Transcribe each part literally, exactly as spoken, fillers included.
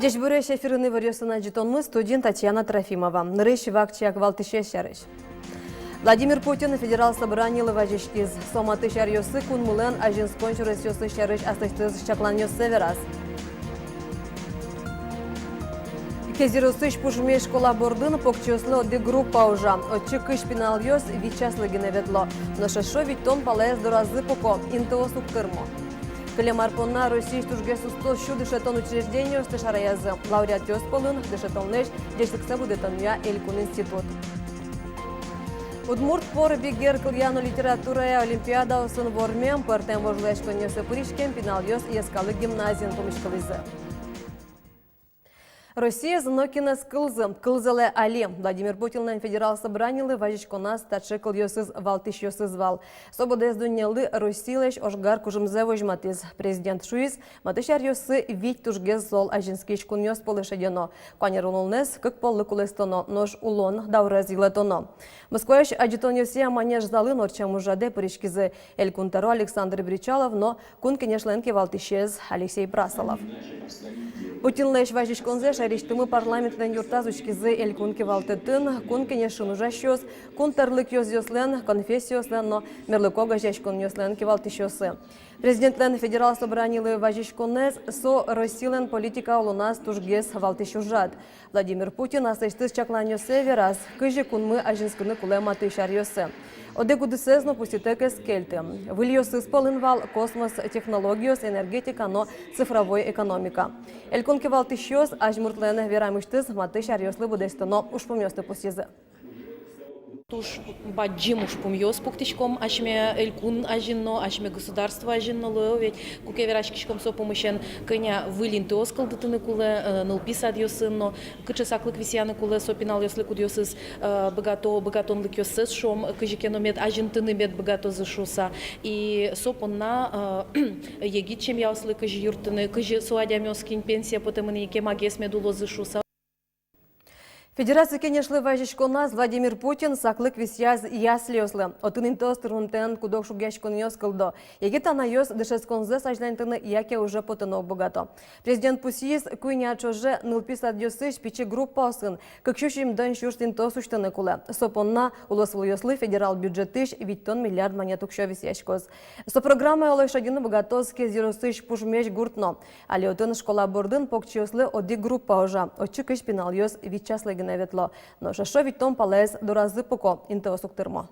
Ӟечбуресь! Эфирын «Иворъёс» но ӝытонмы, студиын Татьяна Трофимова. Нырысь вакчияк валтӥсез сярысь. Владимир Путин Федерал Собранилы вазиськиз. Со матысь аръёсы кунмылэн азинскон сюресъёсыз сярысь аслэсьтыз чакланъёссэ вераз. Кез ёросысь Пужмезь школа бордын покчиослы одӥг группа ужа. Отчы кызь пиналъёс вить часлы гинэ ветло. Нош эшшо витьтон палаез доразы пуко, интыос уг тырмо. Кылем ар понна Россиысь тужгес усто сю дышетон учреждениосты шараязы. Лауреатъёс пӧлын дышетонлэсь ӟечлыксэ будэтонъя элькун институт. Удмурт пор бигер кылъя но литературая олимпиадаосын вормем, пӧртэм вожвылъяськонъёсы пыриськем пиналъёс Йӧскалык гимназиын пумиськылӥзы. Россиез но кинэз кылзы, кылзэлэ али. Владимир Путинлэн Федерал Собранилы вазиськоназ таӵе кылъёсыз валтӥсьёсыз вал. Со быдэс дуннелы Россилэсь ожгар кужымзэ возьматӥз. Президент шуиз, матысь аръёсы вить тужгес зол азинскись кунъёс пӧлы шедено. Куанер улонэз кык поллы кулэстоно, нош улон даурез йылэтоно. Москваысь адӟытонъёсъя Манеж залын ортчем ужрадэ пыриськизы Элькун тӧро Александр Бречалов но Кун Кенешлэн кивалтӥсез Алексей Прасолов. Путинлэсь вазиськонзэ шаерысьтымы парламентлэн юртаз учкизы Элькун кивалтэтын, Кун Кенешын ужасьёс, кун тӧрлык ёзъёслэн, конфессиослэн но мерлыко огазеяськонъёслэн кивалтӥсьёссы. Президентлэн Федерал Собранилы вазиськонэз — со Россилэн политика улоназ тужгес валтӥсь ужрад. Владимир Путин аслэсьтыз чакланъёссэ вераз, кызьы кунмы азинскыны кулэ матысь аръёсы. Одӥг удысэз но пусйытэк ӧз кельты. Выльёсыз пӧлын вал космос технологиос, энергетика но цифровой экономика. Элькун кивалтӥсьёс азьмуртлэн верамысьтыз матысь аръёслы быдэстоно ужпумъёсты пусйизы. Туж бадӟым ужпумъёс пуктӥськом асьме элькун азьын но, асьме государство азьын но, луэ ведь. Куке вераськиськом со пумысен, кӧня выль интыос кылдытыны кулэ, э, нылпи садъёсын но, кыӵе саклык висъяны кулэ со пиналъёслы, кудъёсыз, э, быгато, быгатонлыкъёссэс, шуом, кызьы ке но мед азинтыны мед быгатозы шуыса. И со понна, э, егит семьяослы кызьы юрттыны, кызьы со адямиос, кин пенсие потэмын ини, кемагес мед улозы шуыса. Федераци Кенешлы вазиськоназ Владимир Путин саклык висъяз яслиослы. Отын интыос тырмымтэен куд-ог шугъяськонъёс кылдо. Егит анайёс дышетсконзэс азьланьтыны яке уже потыны уг быгато. Президент пусйиз, куинь ар ӵоже нылпи садъёсысь пичи группаосын кык сю сизьымдон сюрс интыос усьтыны кулэ. Со понна улосвылъёслы федерал бюджетысь витьтон миллиард манет уксё висъяськоз. Со программая улой шедьыны быгатоз Кез ёросысь Пужмезь гурт но. Али отын школа бордын покчиослы одӥг группа ужа. Отчы кызь пиналъёс вить часлы гинэ ветло. Нош эшшо витьтон палаез доразы пуко, интыос уг тырмо.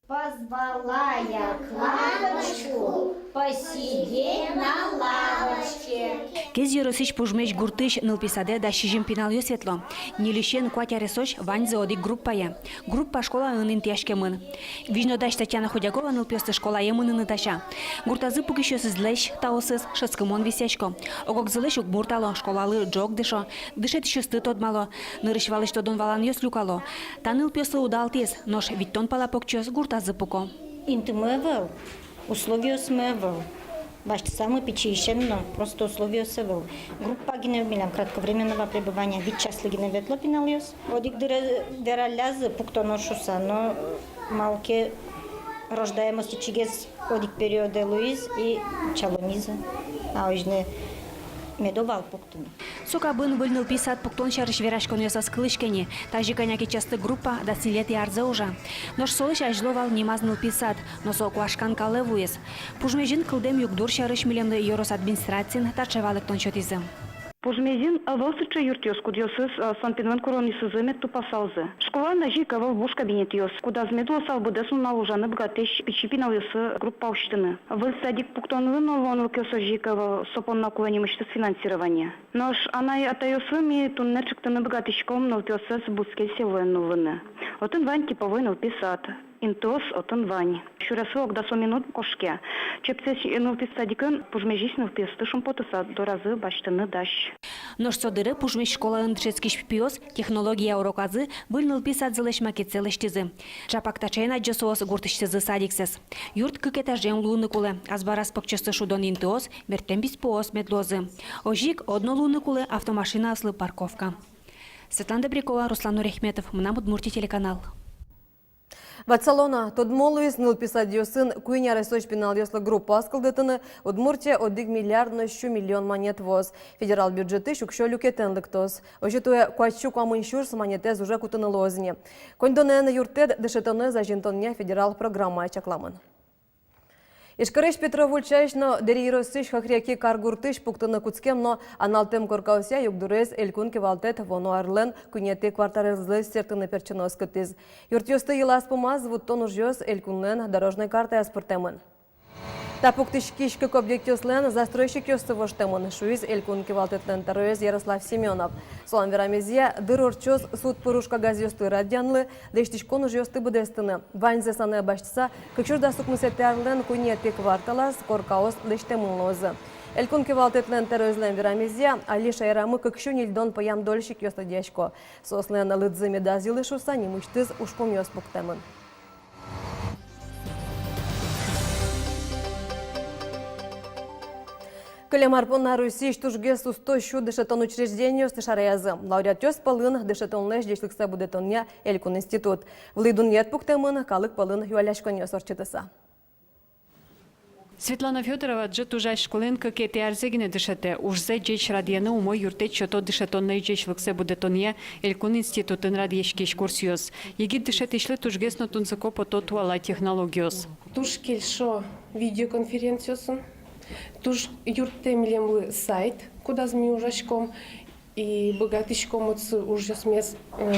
Позвала я Кларочку посидеть на лавочке. Кез ёросысь Пужмезь гуртысь нылпи садэ дас сизьым пиналъёс ветло. Ньыльысен куать аресозь ваньзы одӥг группае. Группа школаын интыяськемын. Визьнодась Татьяна Худякова нылпиосты школае мыныны дася. Гуртазы пукисьёсызлэсь таосыз шӧдскымон висъясько. Ог-огзылэсь уг муртало, школалы ӝог дышо, дышетӥсьёсты тодмало, нырысь-валысь тодон-валанъёс люкало. Та нылпиослы удалтӥз, нош витьтон пала покчиос гуртазы пуко. Интымы ӧвӧл, условиосмы ӧвӧл. Басьтысалмы пичиысен но, просто условиос ӧвӧл. Группа гинэ милям кратковременного пребывания, вить часлы гинэ ветло пиналъёс. Одӥг дыре вераллязы пуктоно шуыса, но малы ке рождаемость ичигес одӥг периодэ луиз и чаломизы. А озьы но медо вал пуктыны. Со кабын выль нылпи сад пуктон сярысь вераськонъёс ӧз кылӥське ни, тазьы кӧня ке частый группа дас ньылетӥ арзэ ужа. Нош солэсь азьло вал нимаз нылпи сад, но со куашкан калэ вуиз. Пужмезьын кылдэм югдур сярысь милемлы ёрос администрациын таӵе валэктон сётӥзы. Пужмезьын ӧвӧл сыӵе юртъёс, кудъёсыз, э, со пинал куронъёсызы мед тупасалзы. Школаын озьы ик ӧвӧл вуж кабинетъёс, кудаз мед луысал быдэс нунал ужаны быгатӥсь пичи пиналъёслы группа усьтыны. Выль садик пуктонлы но луонлыкъёс озьы ик ӧвӧл, со понна кулэ нимысьтыз финансирование. Нош анай-атайёслы ми туннэ чектыны быгатӥськом нылпиоссэс бускель селоын нуллыны. Отын вань типовой нылпи сад. Интыос отын вань. Сюреслы ог дасо минут кошке. Чепсесь нылпи садикын Пужмезись нылпиосты шумпотыса доразы басьтыны дась. Нош со дыре Пужмезь школаын дышетскись пиос технология уроказы выль нылпи садзылэсь макетсэ лэсьтӥзы. Чапак таӵеен адӟо соос гуртысьтызы садиксэс. Юрт кык этажъем луыны кулэ, азбараз покчиосты шудон интыос, мертэм писпуос мед луозы. Озьы ик одно луыны кулэ автомашинаослы парковка. Светлана Добрякова, Руслан Нурахметов, «Мынам Удмуртие» телеканал. Ватсалом на, тодмо луиз, нылпи садъёсын куинь аресозь пиналъёслы группаос кылдытыны Удмуртия одӥг миллиард но сю миллион манет вуоз. Федерал бюджетысь уксё люкетэн лыктоз. Озьы туэ куать сю куамын сюрс манетэз уже кутыны луоз ни. Коньдонэн юрттэт дышетонэз азинтонъя федерал программая чакламын. Ижкарысь Петров ульчаысь но Дэри ёросысь Хохряки каргуртысь пуктыны кутскем но аналтэм коркаосъя югдурез элькун кивалтэт вуоно арлэн куинетӥ кварталэзлы сэртыны-пертчыны оскытӥз. Юртъёсты йылаз-пумаз вуттон ужъёс элькунлэн дорожной картаяз пыртэмын. Та пуктӥськись кык объектъёслэн застройщикъёссы воштэмын, шуиз элькун кивалтэтлэн тӧроез Ярослав Семёнов. Солэн верамезъя, дыр ортчоз суд пыр уж кагазъёсты радъянлы, лэсьтӥськон ужъёсты быдэстыны. Ваньзэ санэ басьтыса, кык сюрс дас укмысэтӥ арлэн куинетӥ кварталаз коркаос лэсьтэмын луозы. Элькун кивалтэтлэн тӧроезлэн верамезъя, али шаерамы кык сю ньыльдон пӧям дольщикъёс лыдъясько. Соослэн лыдзы медаз йылы шуыса, нимысьтыз ужпумъёс пуктэмын. Кылем ар понна Россиысь тужгес усто сю дышетон учреждениосты шараязы. Лауреатъёс пӧлын дышетонлэсь ӟечлыксэ будэтонъя элькун институт. Вылӥ дунъет пуктэмын калык пӧлын юалляськонъёс ортчытыса. Светлана Фёдорова ӝыт ужась школаын кыкетӥ арзэ гинэ дышетэ. Ужзэ ӟеч радъяны умой юрттэт сёто дышетонлэсь ӟечлыксэ будэтонъя элькун институтын радъяськись курсъёс. Егит дышетӥсьлы тужгес но тунсыко пото туала технологиос. Туж кельшо видеоконференциосын, туж юрттэ милемлы сайт, кудаз ми ужаськом, и быгатӥськом отсы ужъёсмес, э,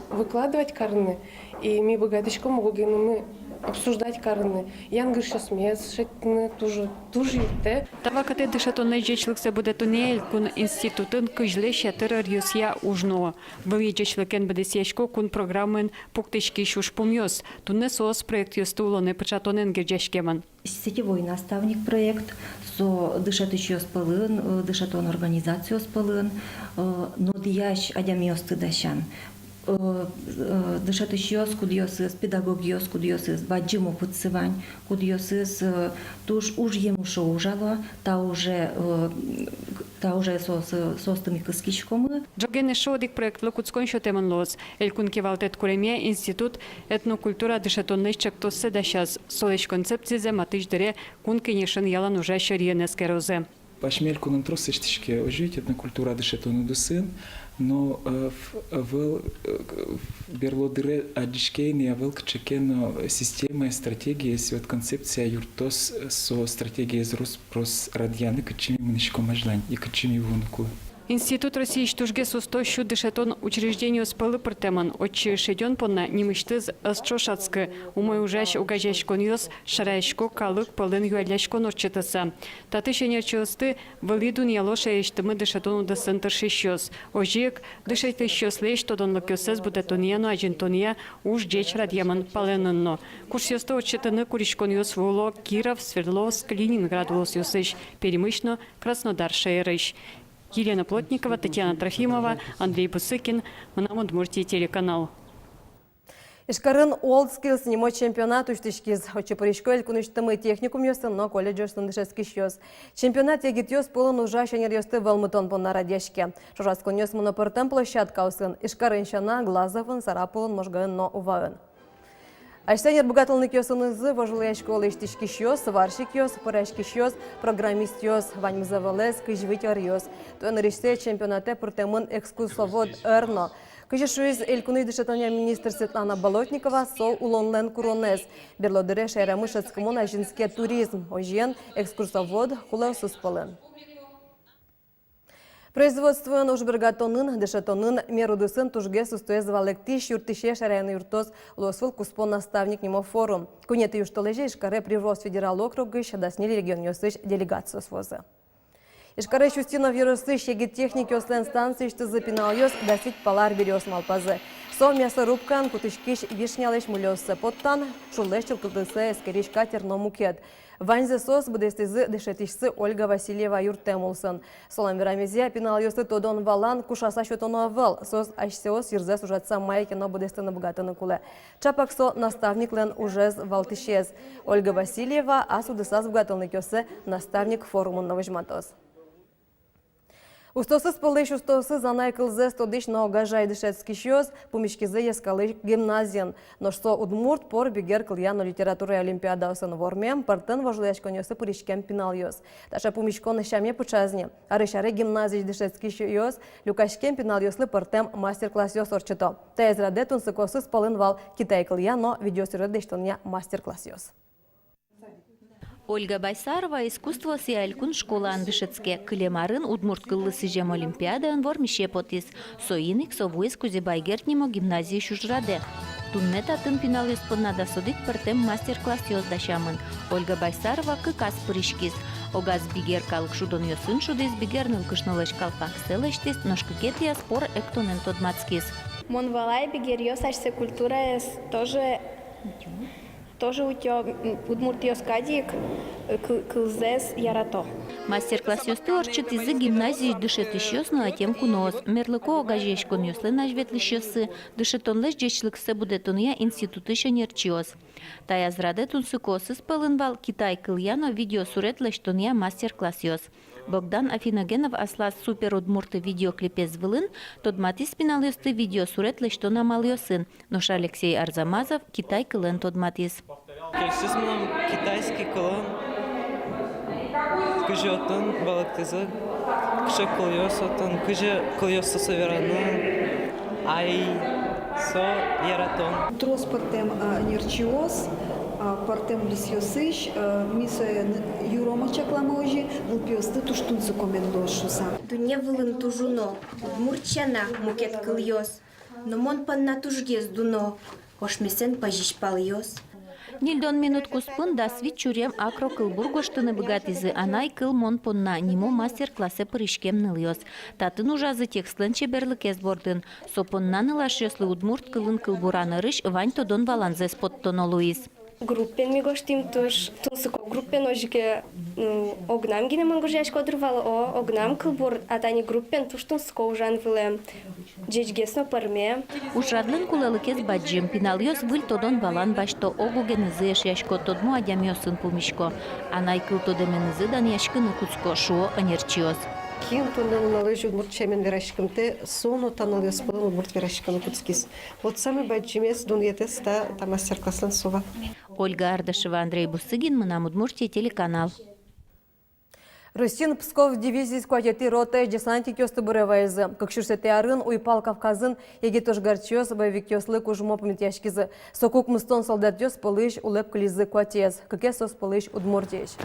выкладывать карыны, и ми быгатӥськом ог-огенымы обсуждать карыны, янгышъёсмес шедьтыны, туж, туж юрттэ. Та вакытэ дышетонлэсь ӟечлыксэ будэтонъя элькун институтын кызьлэсь ятыр ӧръёсъя уж нуо. Вылӥ ӟечлыкен быдэсъясько кун программаын пуктӥськись ужпумъёс. Туннэ соос проектъёсты улонэ пыӵатонэн герӟаськемын. Сетевой наставник проект, со дышетӥсьёс пӧлын, э, дышетон организациос пӧлын, э, нодъясь адямиосты дасян. Э, э, дышетӥсьёс, кудъёсыз, педагогъёс, кудъёсыз бадӟым опытсы вань, кудъёсыз, э, туж ужъем ушо ужало, та уже, э, та уже соос, соосты ми кыскиськомы. Ӝоген эшшо одӥг проектлы кутскон сётэмын луоз. Элькун кивалтэт куремъя институт этнокультура дышетонлэсь чектоссэ дасяз. Солэсь концепцизэ матысь дыре Кун Кенешын ялан ужась ӧриен эскерозы. Асьме элькунын трос лэсьтӥське озьы ик этнокультура дышетон удысын, но, э, в-, ӧвӧл, э, берло дыре адӟиське ини, ӧвӧл кыӵе ке но система, стратегия, вот концепция юрттоз со стратегиез рос-прос радъяны, кытчы ми мынӥськом азьлань и кытчы ми вуыны кулэ. Институт Россиысь тужгес усто сю дышетон учреждениос пӧлы пыртэмын. Отчы шедён понна нимысьтыз ӧз ӵошатскы. Умой ужась огазеяськонъёс шараясько калык пӧлын юалляськон ортчытыса. Татысь ӧнерчиосты вылӥ дунъяло шаерысьтымы дышетон удысын тыршисьёс. Озьы ик дышетӥсьёслэсь тодонлыкъёссэс будэтонъя но азинтонъя уж ӟеч радъямын палэнын но. Курсъёсты ортчытыны куриськонъёс вуо Киров, Свердловск, Ленинград улосъёсысь, Пермьысь но Краснодар шаерысь. Елена Плотникова, Татьяна Трофимова, Андрей Бусыкин, «Мынам Удмуртие» телеканал. Ижкарын WorldSkills нимо чемпионат усьтӥськиз. Отчы пырисько элькунысьтымы техникумъёсын но колледжъёсын дышетскисьёс. Чемпионат егитъёс пӧлын ужась ӧнеръёсты вӧлмытон понна радъяське. Ӵошатсконъёс мыно пӧртэм площадкаосын: Ижкарын сяна, Глазовын, Сарапулын, Можгаын но Уваын. Асьсэ ӧнер быгатонлыкъёсынызы вожвылъясько лэсьтӥськисьёс, сварщикъёс, пӧраськисьёс, программистъёс. Ваньмыз ӧвӧл ӧз кызь вить ӧръёс. Туэ нырысьсэ чемпионатэ пыртэмын экскурсовод ӧр но. Кызьы шуиз элькунысь дышетонъя министр Светлана Болотникова, со улонлэн куронэз. Берло дыре шаерамы шӧдскымон азинске туризм. Озьыен, экскурсовод кулэосыз пӧлын. Производствоын ужбергатонын, дышетонын мер удысын тужгес устоез валэктӥсь юрттӥсе шараяны юрттоз улосвыл куспо наставник нимо форум. Куинетӥ южтолэзе Ижкаре Приволжск федерал округысь дас ньыль регионъёсысь делегациос вуозы. Ижкарысь Устинов ёросысь егит техникъёслэн станциысьтызы пиналъёс дас вить пала арбериос малпазы. Со мясорубкаын кутӥськись вишнялэсь мульёссэ поттан, шурлэсь чылкытыса эскерись катер но мукет. Ваньзэ соос быдэстӥзы дышетӥсьсы Ольга Васильева юрттэм улсын. Солэн верамезъя, пиналъёслы тодон-валан кушаса сётоно ӧвӧл, соос асьсэос йырзэс ужатыса мае ке но быдэстыны быгатыны кулэ. Чапак со наставниклэн ужез валтӥсез. Ольга Васильева ас удысаз быгатонлыкъёссэ наставник форумын но возьматоз. Устоосыз пӧлысь устоосыз, анай кылзэс тодӥсь но огазеясь дышетскисьёс пумиськизы Йӧскалык гимназиын. Нош со удмурт, пор, бигер кылъя но литературая олимпиадаосын вормем, пӧртэм вожвылъяськонъёсы пыриськем пиналъёс. Таӵе пумиськон сяме пыӵаз ни. Арысь аре гимназиысь дышетскисьёс люкаськем пиналъёслы пӧртэм мастер-классъёс ортчыто. Таяз радэ тунсыкоосыз пӧлын вал китай кылъя но видеосурет лэсьтонъя мастер-классъёс. Ольга Байсарова искусствоосъя элькун школаын дышетске. Кылем арын удмурт кыллы сӥзем олимпиадаын вормисе потӥз. Соин ик со вуиз Кузебай Герд нимо гимназиысь ужрадэ. Туннэ татын пиналъёс понна дас одӥг пӧртэм мастер-классъёс дасямын. Ольга Байсарова кыказ пыриськиз. Огаз бигер калык шудонъёсын шудӥз, бигер нылкышнолэсь калпаксэ лэсьтӥз, нош кыкетӥяз пор эктонэн тодматскиз. Мон валай, бигеръёс асьсэ культураез тоже тоже утё, м, удмуртъёс кадь ик, э, кы-, кылзэс ярато. Мастер-классъёсты ортчытӥзы гимназиысь дышетӥсьёс но ӧтем куноос, мерлыко огазеяськонъёслэн азьветлӥсьёссы, дышетонлэсь ӟечлыксэ будэтонъя институтысь ӧнерчиос. Таяз радэ тунсыкоосыз пӧлын вал китай кылъя но видеосурет лэсьтонъя мастер-классъёс. Богдан Афиногенов аслаз «Супер удмурты» видеоклипез вылын тодматӥз пиналъёсты видеосурет лэсьтон амалъёсын, нош Алексей Арзамазов китай кылэн тодматӥз. Кельшиз мыным китайский кылын, кызьы отын валэктӥзы, кыӵе кылъёс отын, кызьы кылъёссэ вераны, ай, со яратон. Трос пӧртэм, а, ӧнерчиос, а, пӧртэм удысъёсысь, а, ми сое н-, юромо чакламы озьы, нылпиослы туж тунсыко мед луоз шуыса. Дунне вылын туж уно удмурт сяна мукет кылъёс, но мон понна тужгес дуно ошмесэн пӧзись палъёс. Ньыльдон минут куспын дас вить чуръем акрокылбур гожтыны быгатӥзы «Анай кыл мон понна» нимо мастер-классэ пыриськем нылъёс. Татын ужазы текстлэн чеберлыкез бордын. Со понна нылашъёслы удмурт кылын кылбуран ӧрысь вань тодон-валанзэс поттоно луиз. Группаен ми гожтӥм, туж тунсыко группаен, озьы ке, ну, огнам гинэ мон гожъясько дыр вал, о, огнам кылбур, а тани группаен туж тунсыко ужан вылэм. Ӟечгес но пӧрме. Ужрадлэн кулэлыкез бадӟым. Пиналъёс выль тодон-валан басьто, ог-огенызы эшъясько, тодмо адямиосын пумисько. Анай кыл тодэменызы данъяськыны кутско, шуо ӧнерчиос. Кин туннэ нуналозь удмурт сямен вераськымтэ, со но та нылъёс пӧлын удмурт вераськыны кутскиз. Вот самой бадӟымез дунъетэз та, та мастер-класслэн со вал. Ольга Ардашева, Андрей Бусыгин, «Мынам Удмуртие» телеканал. Россиын Псков дивизиысь куатетӥ ротаысь десантникъёсты буре вайизы. Кык сюрсэтӥ арын Уйпал Кавказын егит ожгарчиос боевикъёслы кужмо пумитъяськизы. Соку укмыстон солдатъёс пӧлысь улэп кылизы куатез, кыкез соос пӧлысь Удмуртиысь.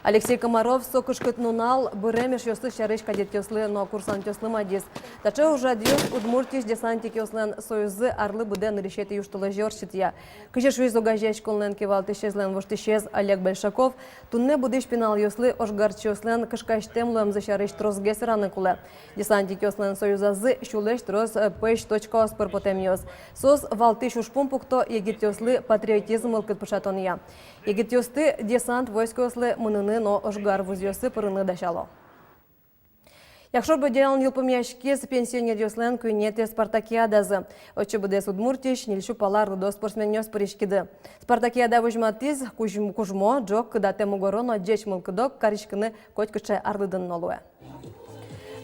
Алексей Комаров со кышкыт нунал бырем эшъёсыз сярысь кадетъёслы но курсантъёслы мадиз. Таӵе ужрадъёс Удмуртиысь десантникъёслэн союззы арлы быдэ нырысетӥ южтолэзе ортчытъя. Кызьы шуиз огазеяськонлэн кивалтӥсезлэн воштӥсез Олег Большаков, туннэ будӥсь пиналъёслы ожгарчиослэн кышкасьтэм луэмзы сярысь тросгес вераны кулэ. Десантникъёслэн союзазы сюлэсь трос, э, пӧсь точкаос пыр потэмъёс. Соос валтӥсь ужпум пукто егитъёслы патриотизм мылкыд пыӵатонъя. Егитъёсты десант войскоослы мыныны но ожгар вузъёсы пырыны дасяло. Якшур-Бӧдьяын йылпумъяськиз пенсионеръёслэн куинетӥ спартакиадазы. Отчы быдэс Удмуртиысь ньыль сю пала арлыдо спортсменъёс пыриськизы. Спартакиада возьматӥз кузь-, кужмо, ӝог кыдатэ мугоро но ӟеч мылкыдо кариськыны котькыӵе арлыдын но луэ.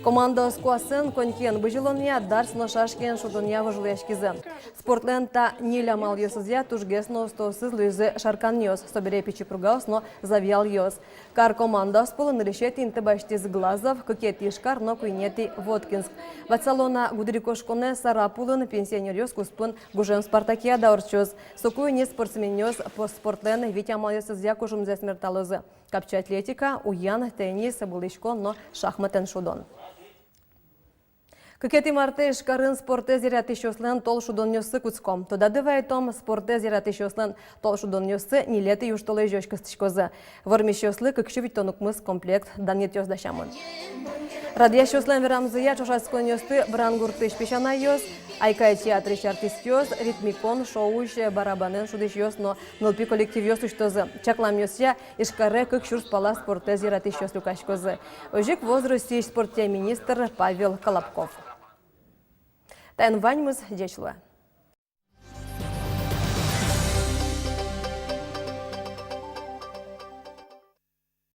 Командаос куасэн, конькиен бызьылонъя, дартс но шашкиен шудонъя вожвылъяськизы. Спортлэн та ньыль амалъёсызъя тужгес но устоосыз луизы шарканъёс, собере Пичи Пургаос но Завьялъёс. Кар командаос пӧлын нырысетӥ инты басьтӥз Глазов, кыкетӥ Ижкар но куинетӥ Воткинск. Ватсалом на, гудырикошконэ Сарапулын пенсионеръёс куспын гужем спартакиада ортчоз. Соку ини спортсменъёс по-, спортлэн вить амалъёсызъя кужымзэс мерталозы: капчи атлетика, уян, теннис, вылӥськон но шахматэн шудон. Кыкетӥ мартэ Ижкарын спортэз яратӥсьёслэн тол шудонъёссы кутско. Тодады вайытом, спортэз яратӥсьёслэн тол шудонъёссы ньылетӥ южтолэзёзь кыстӥськозы. Вормисьёслы кык сю витьтон укмыс комплект данъетъёс дасямын. Радъясьёслэн верамзыя, ӵошатсконъёсты Брангуртысь песянайёс, «Айкай» театрысь артистъёс, «Ритмикон» шоуысь барабанэн шудӥсьёс но нылпи коллективъёс усьтозы. Чакламъёсъя, Ижкаре кык сюрс пала спортэз яратӥсьёс люкаськозы. Озьы ик вуоз Россиысь спортъя министр Павел Колобков. Таин ваньмыз, ӟеч луэ.